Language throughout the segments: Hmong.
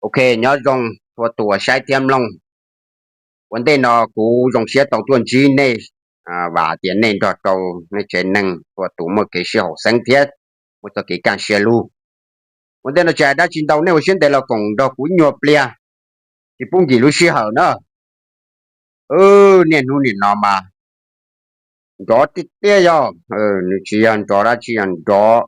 Ok, nyob zoo txhua tus uas saib thiab mloog. Ua ntej no kuv zoo siab tau tuaj ntsib nej, vam tias nej nrog rau nej tsev neeg txhua tus muaj kev sib haum xeeb thiab muaj txoj kev kaj siab lug. Ua ntej no tsis hais dab tsi ntau, nej ua siab ntev los koom nrog kuv ib nyuag pliag, tsis pub nkim lub sij hawm na. Niaj hnub nim no mas nrov tiag tiag yog, nws tsis yog nrov dab tsi, yog nrov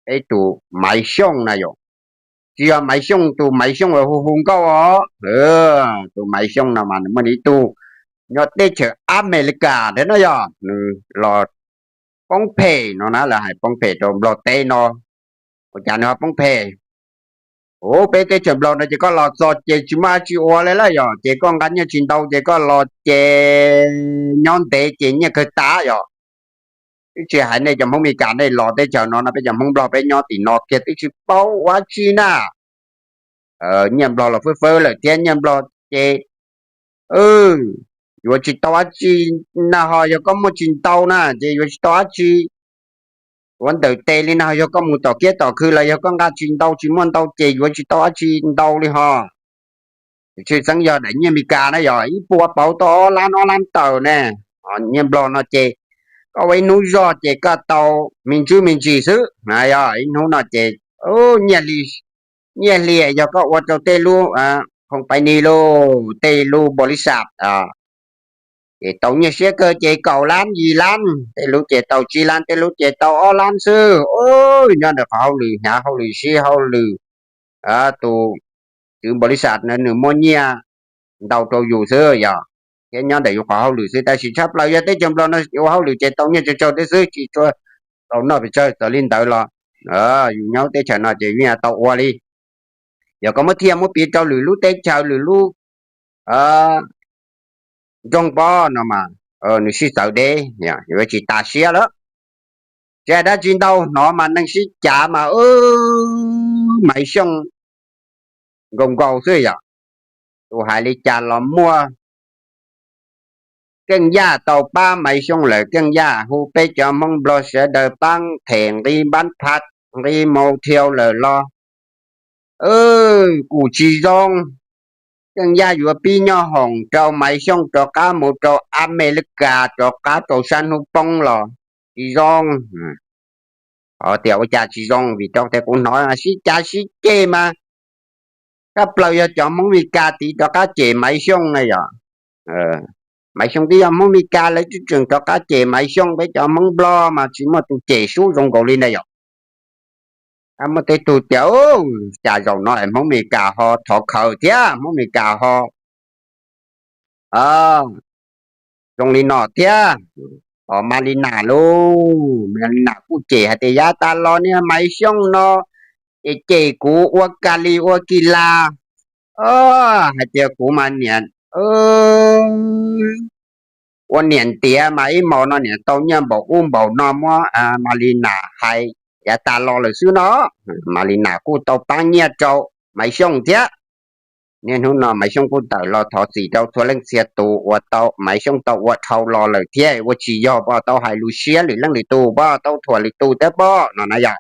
peb tus Maiv Xyooj na yom. Tsis yog Maiv Xyooj tus Maiv Xyooj uas hu hu nkauj os, tus Maiv Xyooj no mas nws muaj ib tug nyob teb chaws Amelikas thiab no yog nws los poob phem no na, lawv hais poob phem rau Nplog teb no. Ua cas nws ho poob phem? Ua peb teb chaws Nplog no ces koj los txog ces tsis muaj dab tsi ua li lawm yog, ces koj nqa nyiaj tsis ntau ces koj los ces nyob ntev ces nyiaj kawg tas yog. Twb tsis hais nej cov Hmoob Meskas nej los teb chaws no no, peb cov Hmoob Nplog peb nyob tim no kiag twb tsis paub ua dab tsi na. Nyiaj Nplog los fwb fawb lawm thiab, nyiaj Nplog ces yuav tsis tau dab tsi na, ho yog koj muaj tsis ntau na ces yuav tsis tau dab tsi. Ua ntawm tes li no, yog koj mus tom kiab tom khw los yog koj nqa tsis ntau, tsis muaj ntau ces yuav tsis tau dab tsi ntau li ho. Tshwj xeeb yog daim nyiaj Meskas na yog ib puas pauv tau ob lab ob lab tawm ne. Nyiaj Nplog no ces koj ua ib hnub zog ces koj tau me ntsis me ntsis xwb na yog, ib hnub no ces nyiaj hli, nyiaj hli yog koj ua rau tej lub company los tej lub npaus lis xas ces tau nyiaj siab kawg ces kaum lab yim lab, tej lub ces tau tsib lab, tej lub ces tau ob lab xwb. Nyob ntawm qhov hauj lwm, hnyav hauj lwm, sib hauj lwm, tus tswv npaus lis xas na nws muab nyiaj ntau rau yus xwb yog, thiab nyob ntawm yus qhov hauj lwm xwb. Tab sis tshaj plaws yog teb chaws Nplog no ua hauj lwm ces tau nyiaj tsawg tsawg thiab xwb, tsis tshua tau noj pes tsawg txawv li ntawd los yus nyob teb chaws no ces yeej tau ua li. Yog koj muab thiaj muab piv rau lwm lub teb chaws lwm lub nroog pob no mas nws sib txawv deb, yuav tsis tas siab lawm. Tsis hais dab tsi ntau, hnov mas neeg sib cav mas Maiv Xyooj nkaus nkaus xwb yom. Tus hais li cas los muaj. Keej Yaj tau pab Maiv Xyooj lawm, Keej Yaj hu peb cov Hmoob Nplog sawv daws pab them nqi npab phaj, nqi motel lawm los kuj tsis zoo. Keej Yaj yuav pib nyob hoom rau Maiv Xyooj rov qab mus rau Amelikas, rov qab rau sab hnub poob los tsis zoo. Ho tias ua cas tsis zoo? Vim rau tias kuv hnov sib cav sib ceg mas tshaj plaws yog cov Hmoob Meskas tiv rov qab cem Maiv Xyooj na yom. Maiv Xyooj twb yog Hmoob Meskas, lawv twb tseem rov qab cem Maiv Xyooj, peb cov Hmoob Nplog mas tsis muaj tus cem sub zoo nkaus li na yom. Muaj tej tug tias cas zaum no es Hmoob Meskas ho thov khaws thiab, Hmoob Meskas ho zoo li no thiab. Tos Malina lauj, Malina kuj cem hais tias yav tas los niag Maiv Xyooj no ces cem kuv ua kas li ua kis las, hais tias kuv mas niam ua niam ntiav mas ib hmos no niam tau nyiaj npaum ub npaum no, muab Malina hais yav tas los lawm xwb no. Malina kuj tau pab nyiaj rau Maiv Xyooj thiab. Niaj hnub no Maiv Xyooj kuj tawm los thov txim rau txhua leej txhia tus uas tau Maiv Xyooj tau ua dhau los lawm thiab, ua tsis yog pob, tau hais lus siab lwm leej lwm tus pob, tau thuam lwm tus thiab pob no na yom.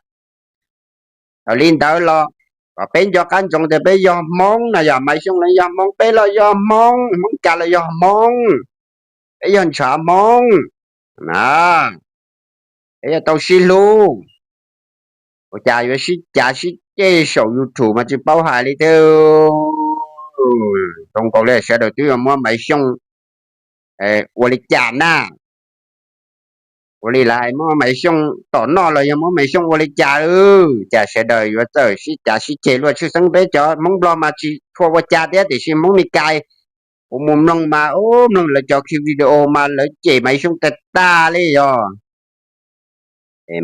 Thaum li ntawd los kom peb nco qab ntsoov tias peb yog Hmoob na yom, Maiv Xyooj los yog Hmoob, peb los yog Hmoob, Hmoob Meskas los yog Hmoob, peb yog ntshav Hmoob na, peb yuav tau sib hlub. Ua cas yuav sib cav sib ceg saum YouTube mas tsis paub hais li thiab. Zoo nkaus li sawv daws twb yuav muab Maiv Xyooj ua li cas na? Ua li lawv hais muab Maiv Xyooj tom noj los yog muab Maiv Xyooj ua li cas? Cas sawv daws yuav txawm sib cav sib ceg luaj? Tshwj xeeb peb cov Hmoob Nplog mas tsis tshua ua cas thiab, tiam sis Hmoob Meskas kuv mus mloog mas ub, mloog lawv cov ki video mas lawv cem Maiv Xyooj tag tag li yog.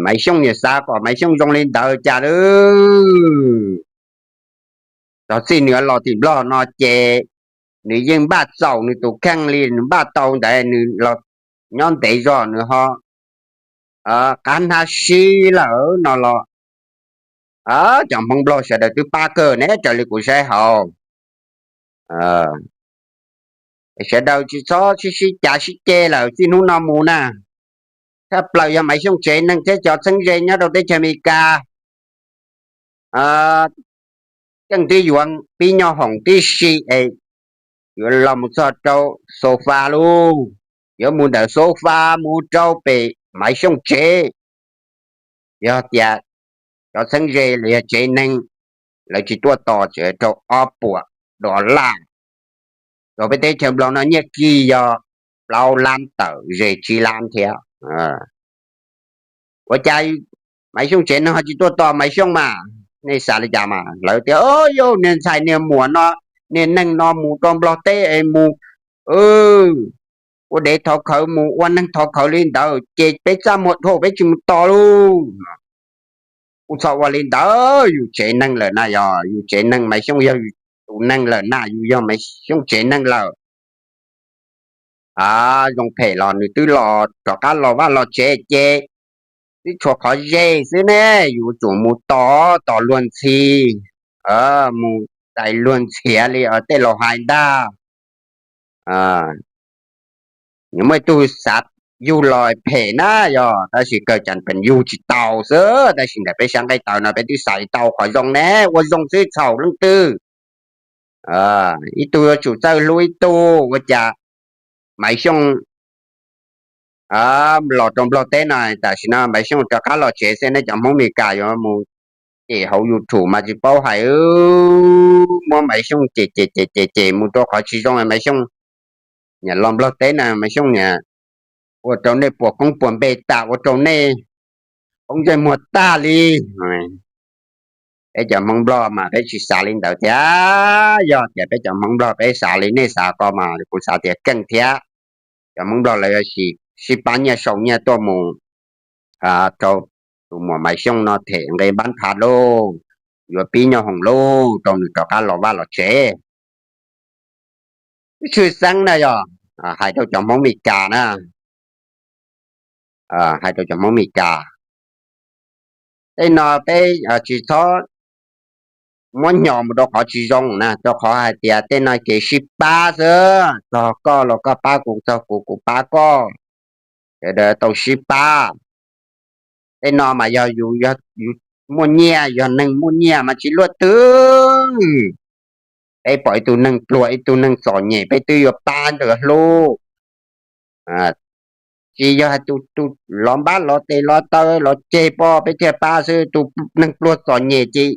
Maiv Xyooj niam xav kom Maiv Xyooj zoo li ntawd cas lawm. Txog txij nws los tim Nplog no ces nws yeej npaj txaus nws tus kheej li, nws npaj tau ntawd nws los nyob ntev zog nws ho qab hnab sib lawm no los cov Hmoob Nplog sawv daws twb pab kawg ne, raws li kuv saib hauv. Sawv daws tsis txhob sib cav sib ceg lawm txij hnub no mus na. Tshaj plaws yog Maiv Xyooj tsev neeg thiab cov txheeb ze nyob rau teb chaws Amelikas. Keej twb yuav pib nyob hoom tib si es yuav los mus txog rau sofa lauj, yuav mus ntawm sofa mus rau pem Maiv Xyooj tsev. Yog tias cov txheeb ze los yog tsev neeg, lawv tsis tuaj tos ces rau ob puas dollar. Rau peb teb chaws Nplog no nyiaj kis yog plaub lab tawm ze tsib lab thiab. Ua cas Maiv Xyooj tsev neeg ho tsis tuaj tos Maiv Xyooj mas? Nej xav li cas mas? Lawv tias, yog niag ntxhais niag muam no, niag neeg no mus rau Nplog teb es mus ua dev thov khawv, mus ua neeg thov khawv li ntawd ces peb txaj muag dhau, peb tsis mus tos lauj. Kuj txhob ua li ntawd, yus tsev neeg lawm na, yog yus tsev neeg, Maiv Xyooj yog yus tus neeg lawm na, yus yog Maiv Xyooj tsev neeg lawm. Zoo phem los nws twb los rov qab los vaj los tsev ces twb tshuav qhov ze xwb ne, yus tsum mus tos, tos luag ntxhi, mus tais luag ntxhiav li tej laus hais ntag. Nws muaj ib tug xav yug los phem na yog, tab sis kawg cas pheej yug tsis tau xwb, tab sis ntawm peb sab nqaij tawv no peb twb xav tau qhov zoo ne, ua zoo xwb txhaum leej twg. Ib tug yuav tsum txawj hlub ib tug, ua cas Maiv Xyooj los rau Nplog teb no, tam sim no Maiv Xyooj rov qab los tsev xwb, nej cov Hmoob Mes Kas yuav mus cem hauv YouTube mas tsis paub hais, muab Maiv Xyooj cem cem cem cem cem mus rau qhov tsis zoo, Maiv Xyooj niam los Nplog teb na, Maiv Xyooj niam ua rau nej puas koob puas npe tas, ua rau nej poob ntsej muag tag li. Peb cov Hmoob Nplog mas peb tsis xav li ntawd thiab, yog tias peb cov Hmoob Nplog peb xav li nej xav ko mas kuv xav tias keej thiab. Cov Hmoob Nplog lawv yuav sib pab nyiaj sau nyiaj tuaj mus rau tus muam Maiv Xyooj no them nqe npab nphav lauj, yuav pib nyob hoom lauj, rau nws rov qab los vaj los tsev. Ib tshwj xeeb na yog hais rau cov Hmoob Mes Kas na, hais rau cov Hmoob Mes Kas, tej no peb tsis txhob muab nyo mus rau qhov tsis zoo na, rau qhov hais tias tej no kev sib pab xwb, txog koj los koj pab kuv, txog kuv kuv pab koj, sawv daws tau sib pab. Tej no mas yog yus muaj nyiaj, yog neeg muaj nyiaj mas tsis luaj twg. Peb pom ib tug neeg pluag ib tug neeg txom nyem peb twb yuav pab ntawd hlub. Tsis yog hais tus tus lov npab lov tes lov taw lov ceg poj peb thiaj pab xwb, tus neeg pluag txom nyem ces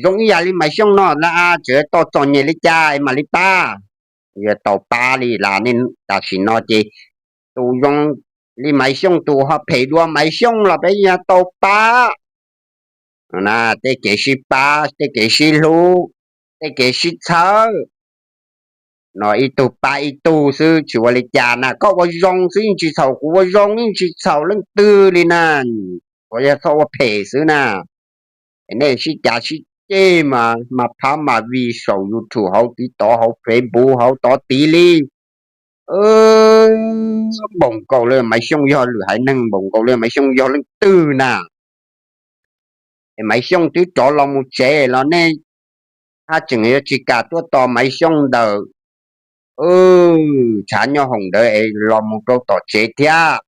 zoo ib yam li Maiv Xyooj no la, tseem tau txom nyem li cas mam li pab. Yuav tau pab li las ne, tam sim no ces tus zoo li Maiv Xyooj, tus ho phem dua Maiv Xyooj los peb yuav tau pab. Tej kev sib pab, tej kev sib hlub, tej kev sib txhawb no ib tug pab ib tug xwb tsis ua li cas na. Koj ua zoo xwb yeej tsis txhaum, kuv ua zoo yeej tsis txhaum leej twg li na. Tsuas yog txhob ua phem xwb na. Es nej sib cav sib ceg mas mas phab mas vij saum YouTube hauv TikTok hauv Facebook hauv tod tid li. Npaum nkaus li Maiv Xyooj yog lwm haiv neeg, npaum nkaus li Maiv Xyooj yog leej twg na. Es Maiv Xyooj twb rov los mus tsev los nej haj tseem yuav tsis kam tuaj tos Maiv Xyooj ntawm tshav nyob hoom ntawd es los mus rau tom tsev thiab.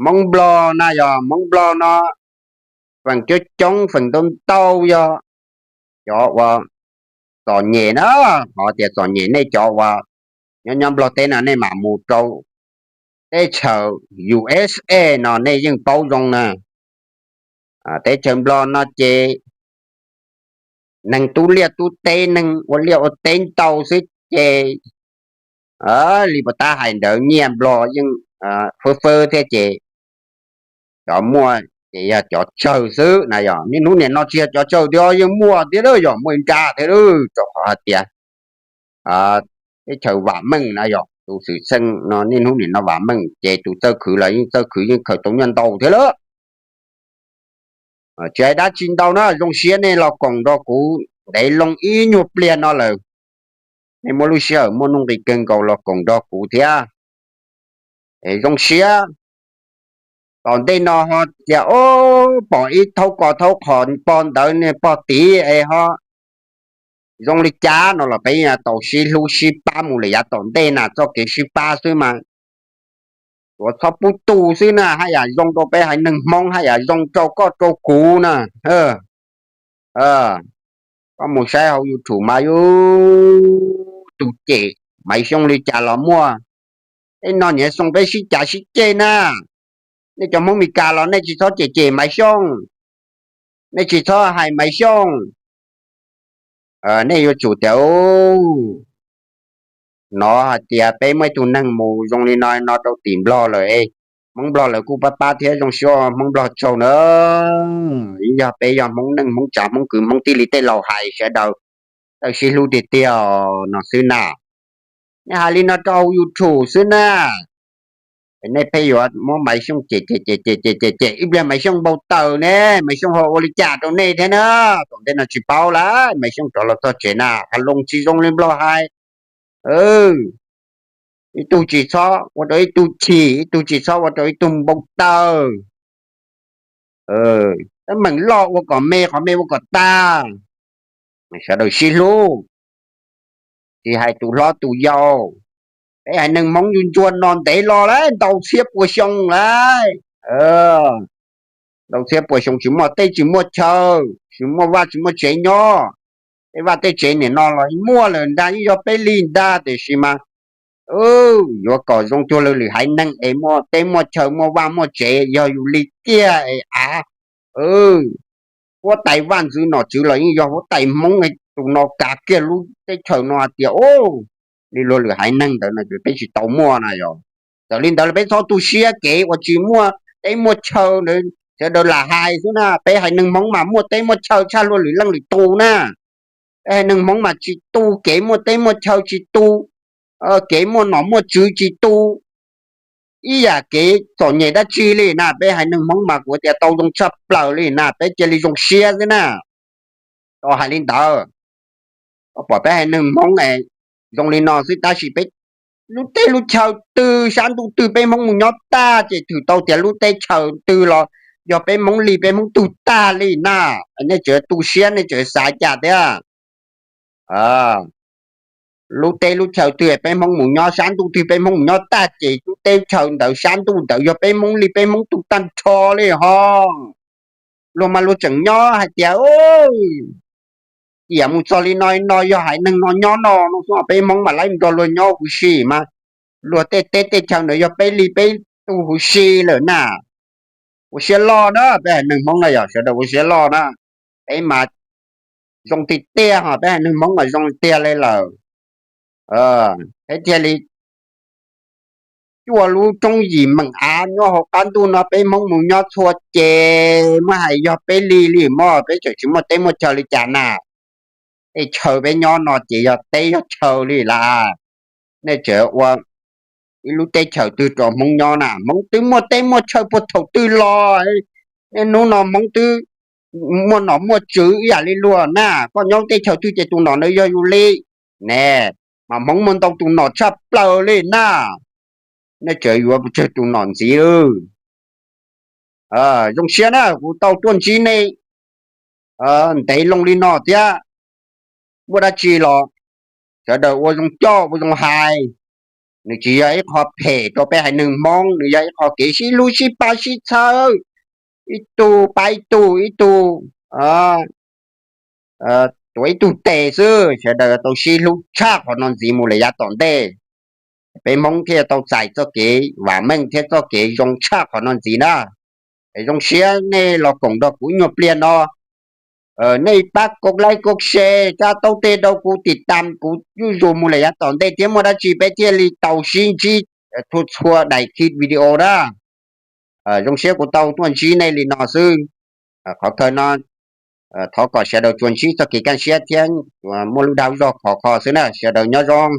Hmoob Nplog na, yog Hmoob Nplog no feem coob coob feem ntau ntau yog cov uas txom nyem na, qhov tias txom nyem nej cov uas nyob nyob Nplog teb no nej mam mus rau teb chaws U S A no nej yeej paub zoo na. Teb chaws Nplog no ces neeg tub liaj tub teb, neeg ua liaj ua teb ntau xwb ces li puas tab hais ntawd nyiaj Nplog yeej fwb fwb thiab ces cov muaj ces yog cov tsawg xwb na. Yog niaj hnub niam no tsis yog cov tsawg thiab, yeej muaj thiab, yog muaj nra thiab, rau qhov hais tias teb chaws vam meej na, yog tus xwm txheej no niaj hnub niam no vam meej ces tus txawj khwv los yeej txawj khwv, yeej khaws tau nyiaj ntau thiab lawm. Tsis hais dab tsi ntau na, zoo siab nej los koom nrog kuv ntev loo ib nyuag pliag no lawm. Nej muaj lub sij hawm muaj nuj nqis kawg nkaus los koom nrog kuv thiab. Zoo siab. Tom ntej no ho tias o, pom ib thaub kos thaub qhos pog ntawd niag pog tid es ho zoo li cas no los peb tau sib hlub sib pab mus lawm yav tom ntej na, txoj kev sib pab xwb mas tuav txhob pub tu xwb na, haj yam zoo rau peb haiv neeg Hmoob, haj yam zoo rau koj rau kuv na. Koj mus saib hauv YouTube mas yus tus cem Maiv Xyooj li cas los muaj. Tej no niaj xoo peb sib cav sib ceg na. Nej cov Hmoob Mes Kas los nej tsis txhob cem cem Maiv Xyooj, nej tsis txhob hais Maiv Xyooj. Nej yuav tsum tias, hnov hais tias peb muaj ib tug neeg mus zoo li no no rau tim Nplog lawm, Hmoob Nplog lawv kuj pab pab thiab, zoo siab Hmoob Nplog tsaug na. Yog peb yog Hmoob neej Hmoob tsav Hmoob kwv Hmoob tij li tej laus hais sawv daws txawj sib hlub tiag tiag no xwb na. Nej hais li no rau YouTube xwb na, nej pheej yuav muab Maiv Xyooj cem cem cem cem cem cem cem ib pliag Maiv Xyooj npau taws ne, Maiv Xyooj ho ua li cas rau nej thiab na. Tom ntej no tsis paub lawm, Maiv Xyooj rov los txog tsev na, ha loo tsis zoo li Nplog hais. Ib tug tsis txhob ua rau ib tug chim, ib tug tsis txhob ua rau ib tug npau taws. Tab meem loj ua kom me, qhov me ua kom tag. Sawv daws sib hlub, tsis hais tus hlob tus yau. Peb haiv neeg Hmoob yus ntsuag no ntev los lawm, ntau txhiab puas xyoo lawm. Ntau txhiab puas xyoo tsis muaj teb tsis muaj chaw, tsis muaj vaj tsis muaj tsev nyob. Tej vaj tej tsev nim no los muaj lawm ntag, yeej yog peb li ntag, tiam sis mas yuav kom zoo cuag lwm haiv neeg es muaj teb muaj chaw muaj vaj muaj tsev, yog yus li kiag es av, huab tais vaj ntxwv nom tswv los yeej yog huab tais Hmoob, tus no kav kiag lub teb chaws no hais tias li luag lwm haiv neeg ntawd no peb tsis tau muaj na yog. Txawm li ntawd los peb txhob tu siab kev uas tsis muaj teb muaj chaw ntawd, sawv daws lam hais xwb na. Peb haiv neeg Hmoob mas muaj teb muaj chaw tshaj luag lwm leej lwm tus na. Peb haiv neeg Hmoob mas tsis tu kev muaj teb muaj chaw, tsis tu kev muaj nom muaj tswv, tsis tu ib yam kev txom nyem dab tsi li na. Peb haiv neeg Hmoob mas kuv tias tau zoo tshaj plaws li na, peb cia li zoo siab xwb na. Tau hais li ntawd, koj pom peb haiv neeg Hmoob es zoo li no xwb, tab sis peb lub teb lub chaw twg sab ntuj twg peb Hmoob mus nyob tag ces thwm tau tias lub teb chaws twg los yog peb Hmoob li peb Hmoob tug tag li na. Nej tseem tu siab, nej tseem xav cas thiab? Lub teb lub chaw twg peb Hmoob mus nyob, sab ntuj twg peb Hmoob mus nyob tag ces lub teb chaw ntawd sab ntuj ntawd yog peb Hmoob li peb Hmoob tug tag nrho li ho. Luag mas luag tseem nyob hais tias, ciam mus txog li no no yog haiv neeg no nyob no no xwb, peb Hmoob mas laib nrog luag nyob huv si mas luag tej teb tej chaw ntawd yog peb li peb tug huv si lawm na. Ua siab loj na, peb haiv neeg Hmoob no yog sawv daws ua siab loj na. Peb mas zoo tiag tiag ho, peb haiv neeg Hmoob mas zoo tiag li lawm. Peb thiaj li cuaj lub roob yim meem av nyob hauv qab ntuj no, peb Hmoob mus nyob txhua ces muab hais yog peb li li mog, peb tseem tsis muaj teb muaj chaw li cas na. Tej chaw peb nyob no ces yog teb yog chaw li lawm. Nej tseem ua ib lub teb chaws twg rau Hmoob nyob na? Hmoob twb muaj teb muaj chaw puag thaum twg los, niaj hnub no Hmoob twb muaj nom muaj tswv ib yam li luag na. Koj nyob teb chaws twg ces tus nom ntawd yog yus li ne. Mas Hmoob muaj ntau tus nom tshaj plaws li na. Nej tseem yuav pes tsawg tus nom ntxiv lawm? Zoo siab na, kuv tau tuaj ntsib nej ntev loo li no thiab. Muaj dab tsi los sawv daws ua zoo coj ua zoo hais. Nws tsis yog ib qho phem rau peb haiv neeg Hmoob, nws yog ib qho kev sib hlub sib pab sib txhawb, ib tug pab ib tug, ib tug tuav ib tug tes xwb. Sawv daws tau sib hlub tshaj qhov no ntxiv mus lawm yav tom ntej, peb Hmoob thiaj tau txais txoj kev vam meej thiab txoj kev zoo tshaj qhov no ntxiv na. Zoo siab nej los koom nrog kuv ib nyuag pliag no. Nej pab kov like kov share, tsa tau tej rau kuv, tiv tam kuv zuj zus mus lawm yav tom ntej thiab muaj dab tsi peb thiaj li tau sib ntsib txhua txhua daim clip video na. Zoo siab kuv tau tuaj ntsib nej li no xwb. Qhov kawg no thov kom sawv daws tsuas ntsib txoj kev kaj siab thiab muaj lub dag zog khov kho xwb na. Sawv daws nyob zoo.